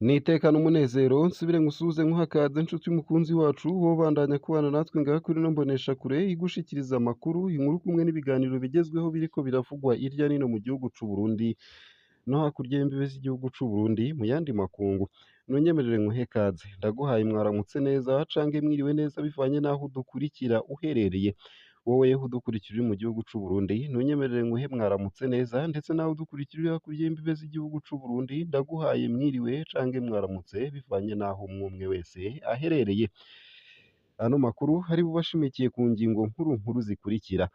N'iteka n'umunezero nsubire ngusuhuze nkuhe akaze nshuti mukunzi wacu wowe ubandanya kubana natwe ngaha kuri ino mboneshakure igushikiriza amakuru, inkuru kumwe n'ibiganiro bigezweho biriko biravugwa irya nino mu gihugu c'u Burundi no hakurya y'imbibe z'igihugu c'u Burundi mu yandi makungu. Nunyemerere nkuhe kaze, ndaguhaye mwaramutse neza cange mwiriwe neza bivanye n'aho udukurikira uherereye. Wowe udukurikira uri mu gihugu c'u Burundi, ntunyemerere nkuhe mwaramutse neza, ndetse nawe udukurikira uri hakurya y'imbibe z'igihugu c'u Burundi, ndaguhaye mwiriwe cange mwaramutse bivanye n'aho umwe umwe wese aherereye. Ano makuru ari bube ashimikiye ku ngingo nkuru nkuru zikurikira: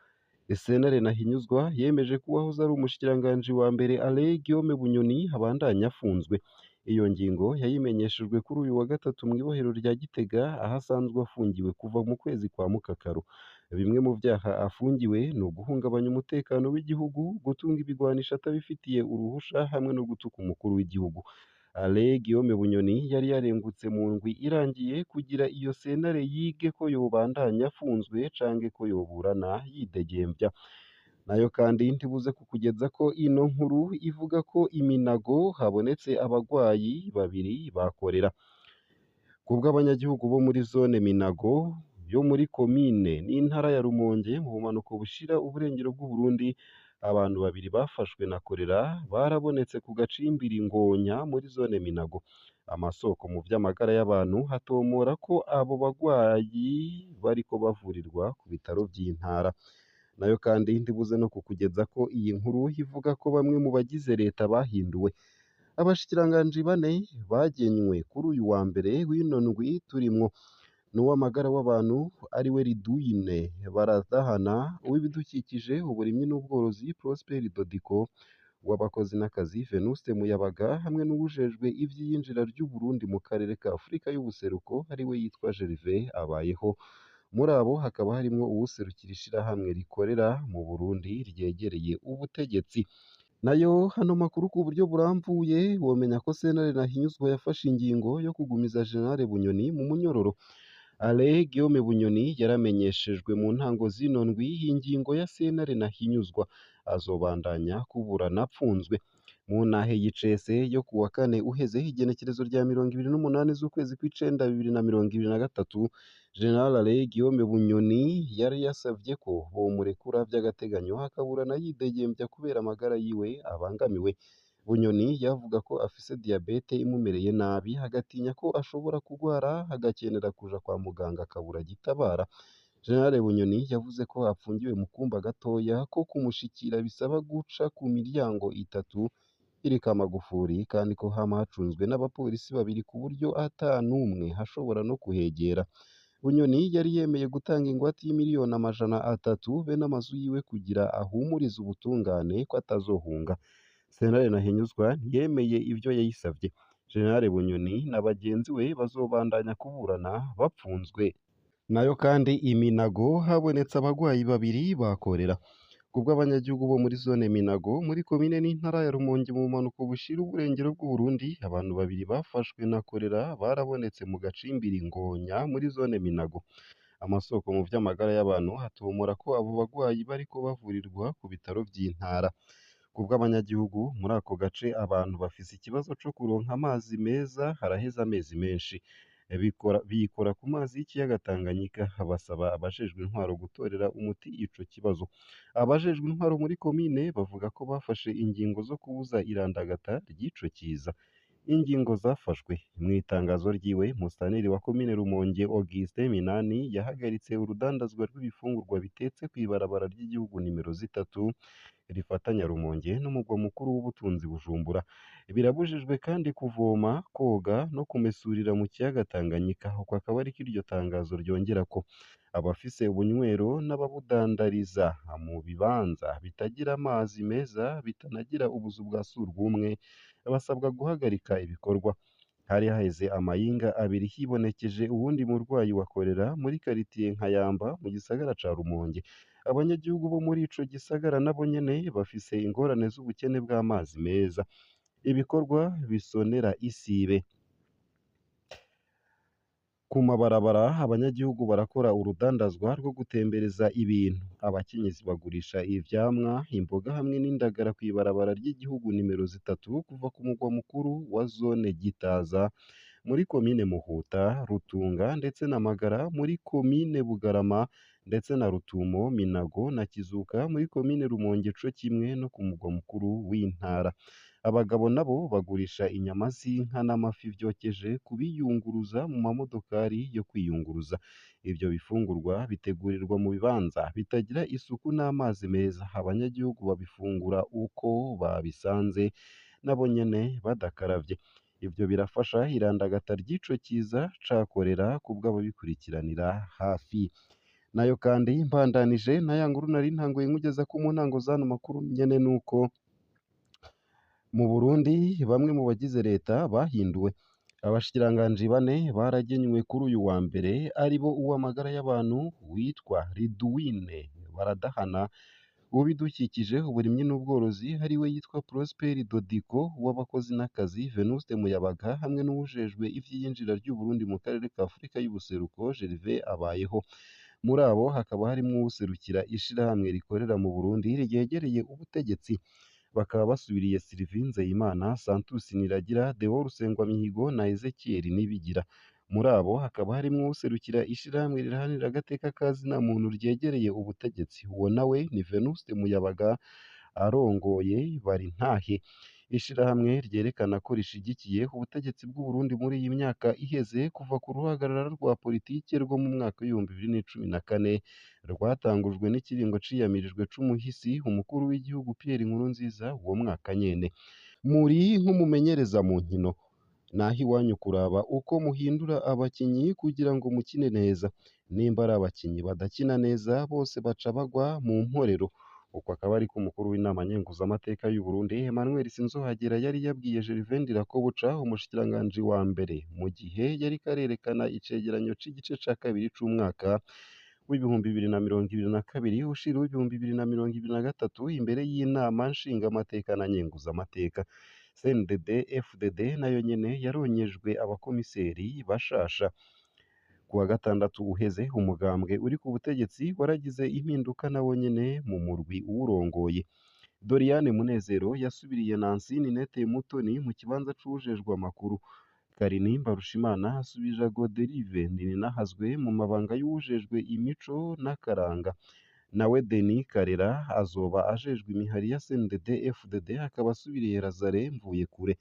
Sentare Ntahinyuzwa yemeje ko uwahoze ari umushikiranganji wa mbere Alain Guillaume Bunyoni abandanya afunzwe. Iyo ngingo yayimenyeshejwe kuri uyu wa gatatu mw'ibohero rya Gitega aho asanzwe afungiwe kuva mu kwezi kwa Mukakaro. Bimwe mu vyaha afungiwe ni uguhungabanya umutekano w'igihugu, gutunga ibigwanisho atabifitiye uruhusha hamwe no gutuka umukuru w'igihugu. Alain Guillaume Bunyoni yari yarengutse mu ndwi irangiye kugira iyo sentare yige ko yobandanya afunzwe canke ko yoburana yidegemvya. Nayo kandi ntibuze kukugeza ko ino nkuru ivuga ko iminago habonetse abagwayi babiri ba korera. Kubw'abanyagihugu bo muri zone Minago yo muri komine n'intara ya Rumonge mu bumanuko bushira uburengero bw'Uburundi, abantu babiri bafashwe na korera barabonetse ku gacimbiri Ngonya muri zone Minago. Amasoko mu vy'amagara y'abantu hatomora ko abo bagwayi bariko bavurirwa ku bitaro vy'intara. Nayo kandi ntibuze no kukugeza ko iyi nkuru ivuga ko bamwe mu bagize leta bahinduwe. Abashikiranganji bane bagenywe kuri uyu wa mbere w'ino ndwi turimwo n'uw'amagara w'abantu ariwe Ridwine Baradahana, uw'ibidukikije, uburimyi n'ubworozi Prosper Dodiko, uw'abakozi n'akazi Venuste Muyabaga hamwe n'uwujejwe ivy'iyinjira ry'Uburundi mu karere ka Afurika y'ubuseruko ariwe yitwa Gervais Abayeho. Muri abo hakaba harimwo uwuserukira ishirahamwe rikorera mu Burundi ryegereye ubutegetsi. Nayo hano makuru ku buryo burambuye womenya ko Sentare Ntahinyuzwa yafashe ingingo yo kugumiza General Bunyoni mu munyororo. Alain Guillaume Bunyoni yaramenyeshejwe mu ntango zino ndwi ingingo ya Sentare Ntahinyuzwa, azobandanya kuburana apfunzwe. Mu ntahe y'icese yo kuwa kane uheze igenekerezo rya 28 z'ukwezi kw'icenda 2023, General Alain Guillaume Bunyoni yari yasavye ko bomurekura vy'agateganyo akaburana yidegemvya kubera amagara yiwe abangamiwe. Bunyoni yavuga ko afise diyabete imumereye nabi, agatinya ko ashobora kugwara agakenera kuja kwa muganga akabura gitabara. General Bunyoni yavuze ko apfungiwe mu kumba gatoya ko kumushikira bisaba guca ku miryango itatu iriko amagufuri, kandi ko hama hacunzwe n'abapolisi babiri ku buryo ata n'umwe ashobora no kuhegera. Bunyoni yari yemeye gutanga ingwate y'imiliyoni 300 be n'amazu yiwe kugira ahumurize ubutungane ko atazohunga. Sentare Ntahinyuzwa ntiyemeye ivyo yayisavye. General Bunyoni na bagenzi we bazobandanya kuburana bapfunzwe. Nayo kandi iminago habonetse abagwayi babiri ba korera. Kubw'abanyagihugu bo muri zone Minago muri komine n'intara ya Rumonge mu bumanuko bushira uburengero bw'Uburundi, abantu babiri bafashwe na korera barabonetse mu gacimbiri Ngonya muri zone Minago. Amasoko mu vy'amagara y'abantu hatomora ko abo bagwayi bariko bavurirwa ku bitaro vy'intara. Kubw'abanyagihugu muri ako gace abantu bafise ikibazo co kuronka amazi meza haraheze amezi menshi. Bikora ku mazi y'ikiyaga Tanganyika, basaba abajejwe intwaro gutorera umuti ico kibazo. Abajejwe intwaro muri komine bavuga ko bafashe ingingo zo kubuza irandagata ry'ico kiza. Ingingo zafashwe mw'itangazo ryiwe, musitanteri wa komine Rumonge Augustin Minani yahagaritse urudandazwa rw'ibifungurwa bitetse kw'ibarabara ry'igihugu nimero 3 rifatanya Rumonge n'umugwa mukuru w'ubutunzi Bujumbura. Birabujijwe kandi kuvoma, koga no kumesurira mu kiyaga Tanganyika. Uko akaba ariko iryo tangazo ryongerako. Abafise ubunywero n'ababudandariza mu bibanza bitagira amazi meza bitanagira ubuzu bwa surwumwe basabwa guhagarika ibikorwa. Hari haheze amayinga abiri hibonekeje uwundi murwayi wa korera muri karitiye Nkayamba mu gisagara ca Rumonge. Abanyagihugu bo muri ico gisagara nabo nyene bafise ingorane z'ubukene bw'amazi meza. Ibikorwa bisonera isibe. Ku mabarabara abanyagihugu barakora urudandazwa rwo gutembereza ibintu. Abakenyezi bagurisha ivyamwa, imboga hamwe n'indagara kw'ibarabara ry'igihugu nimero 3 kuva ku mugwa mukuru wa zone Gitaza muri komine Muhuta, Rutunga ndetse na Magara muri komine Bugarama ndetse na Rutumo, Minago na Kizuka muri komine Rumonge co kimwe no ku mugwa mukuru w'intara. Abagabo nabo bagurisha inyama z'inka n'amafi vyokeje kubiyunguruza mu mamodokari yo kwiyunguruza. Ivyo bifungurwa bitegurirwa mu bibanza bitagira isuku n'amazi meza. Abanyagihugu babifungura uko babisanze nabo nyene badakaravye. Ivyo birafasha irandagata ry'ico kiza ca korera kubw'ababikurikiranira hafi. Nayo kandi mbandanije na ya nkuru nari ntanguye nkugezako mu ntango z'ano makuru nyene nuko mu Burundi bamwe mu bagize leta bahinduwe. Abashikiranganji bane baragenywe kuri uyu wa mbere aribo uw'amagara y'abantu witwa Ridwine Baradahana, uw'ibidukikije, uburimyi n'ubworozi ariwe yitwa Prosper Dodiko, uw'abakozi n'akazi Venuste Muyabaga hamwe n'uwujejwe ivy'iyinjira ry'Uburundi mu karere ka Afurika y'ubuseruko Gervais Abayeho. Muri abo hakaba harimwo uwuserukira ishirahamwe rikorera mu Burundi ryegereye ubutegetsi. Bakaba basubiriye Sylvie Nzeyimana, Santus Niragira, Deo Rusengwamihigo na Ezechiel Nibigira. Muri abo hakaba harimwo uwuserukira ishirahamwe riharanira agateka ka zina muntu ryegereye ubutegetsi. Uwo nawe ni Venuste Muyabaga arongoye Barintahe. Ishirahamwe ryerekana ko rishigikiye ubutegetsi bw'Uburundi muri iyi myaka iheze kuva ku ruhagarara rwa politike rwo mu mwaka w'2014 rwatangujwe n'ikiringo ciyamirijwe c'umuhisi umukuru w'igihugu Pierre Nkurunziza uwo mwaka nyene. Muri nk'umumenyereza mu nkino, naho iwanyu kuraba uko muhindura abakinyi kugira ngo mukine neza. Nimba ari abakinyi badakina neza bose baca bagwa mu mporero. Uko akaba ariko umukuru w'inama nkenguzamateka y'u Burundi Emmanuel Sinzohagera yari yabwiye Gervais Ndirakobuca umushikiranganji wa mbere mu gihe yariko arerekana icegeranyo c'igice ca kabiri c'umwaka w'2022 ushira uw'2023 imbere y'inama nshingamateka na nkenguzamateka. CNDD FDD nayo nyene yaronyejwe abakomiseri bashasha. Kuwa gatandatu uheze umugambwe uri ku butegetsi waragize impinduka nawo nyene mu murwi uwurongoye. Doriane Munezero yasubiriye Nancy Ninette Mutoni mu kibanza c'uwujejwe amakuru. Karini Mbarushimana asubirira Godelive Nininahazwe mu mabanga y'uwujejwe imico n'akaranga. Nawe Denis Karera azoba ajejwe imihari ya CNDD FDD akaba asubiriye Lazare Mvuyekure.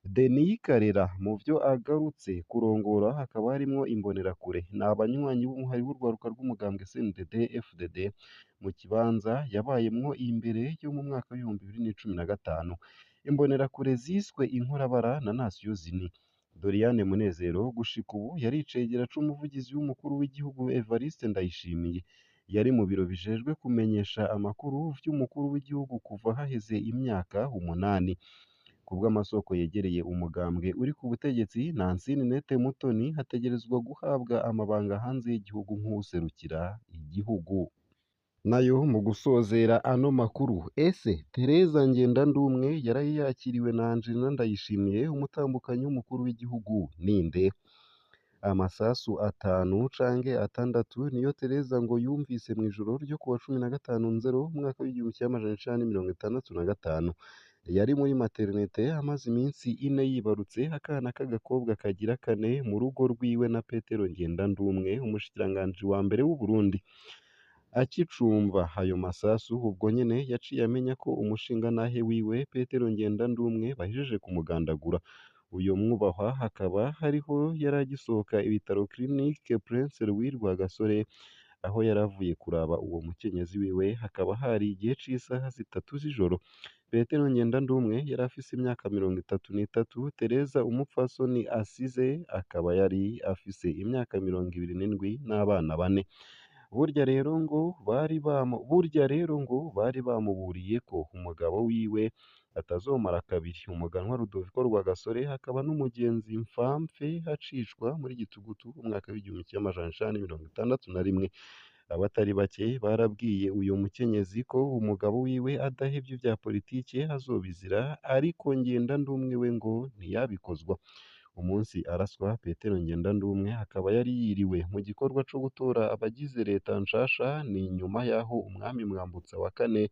Denis Karera mu vyo agarutse kurongora hakaba harimwo imbonerakure. Ni abanywanyi b'umuhari w'urwaruka rw'umugambwe CNDD FDD mu kibanza yabayemwo imbere yo mu mwaka w'2015. Imbonerakure ziswe inkorabara na Nations Unies. Doriane Munezero gushika ubu yari icegera c'umuvugizi w'umukuru w'igihugu Evariste Ndayishimiye. Yari mu biro bijejwe kumenyesha amakuru vy'umukuru w'igihugu kuva haheze imyaka 8. Kubw'amasoko yegereye umugambwe uri ku butegetsi, Nancy Ninette Mutoni ategerezwa guhabwa amabanga hanze y'igihugu nk'uwuserukira igihugu. Nayo mu gusozera ano makuru, ese Tereza Ngendandumwe yaraye yakiriwe na Angelina Ndayishimiye umutambukanyi w'umukuru w'igihugu ninde? Amasasu 5 canke 6 niyo Tereza ngo yumvise mw'ijoro ryo kuwa 15 Nzero umwaka w'1965. Yari muri maternité amaze iminsi 4 yibarutse akana k'agakobwa kagira kane mu rugo rwiwe na Petero Ngendandumwe umushikiranganji wa mbere w'Uburundi. Akicumva ayo masasu ubwo nyene yaciye amenya ko umushingantahe wiwe Petero Ngendandumwe bahejeje kumugandagura. Uyo mwubahwa hakaba hariho yaragisohoka ibitaro Clinique Prince Louis Rwagasore aho yaravuye kuraba uwo mukenyezi wiwe hakaba hari igihe c'isaha 3 z'ijoro. Petero Ngendandumwe yari afise imyaka 33, Tereza umupfasoni asize akaba yari afise imyaka 27 n'abana 4. Burya rero ngo bari bamuburiye ko umugabo wiwe atazomara kabiri. Umuganwa Rudoviko Rwagasore akaba n'umugenzi mfamfe acicwa muri Gitugutu umwaka w'1961. Abatari bake barabwiye uyo mukenyezi ko umugabo wiwe adahevye ivya politike azobizira, ariko Ngendandumwe we ngo ntiyabikozwa. Umunsi araswa, Petero Ngendandumwe akaba yari yiriwe mu gikorwa co gutora abagize leta nshasha. Ni nyuma y'aho umwami Mwambutsa wa kane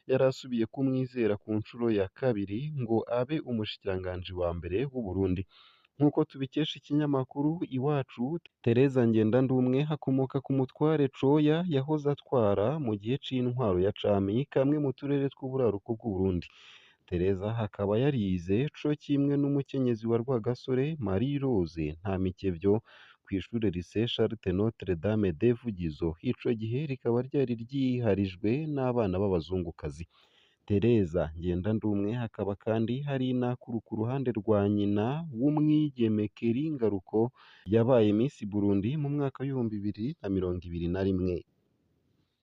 yari asubiye kumwizera ku nshuro ya kabiri ngo abe umushikiranganji wa mbere w'Uburundi. Nk'uko tubikesha ikinyamakuru Iwacu, Tereza Ngendandumwe akomoka ku mutware Coya yahoze atwara mu gihe c'intwaro ya cami kamwe mu turere tw'uburaruko bw'Uburundi. Tereza akaba yarize co kimwe n'umukenyezi wa Rwagasore Marie Rose Ntamikevyo kw'ishure Lycée Charles Notre Dame de Vugizo, ico gihe rikaba ryari ryiharijwe n'abana b'abazungukazi. Tereza Ngendandumwe akaba kandi hari inakuru ku ruhande rwa nyina w'umwigeme Kelly Ngaruko yabaye Miss Burundi mu mwaka w'2021.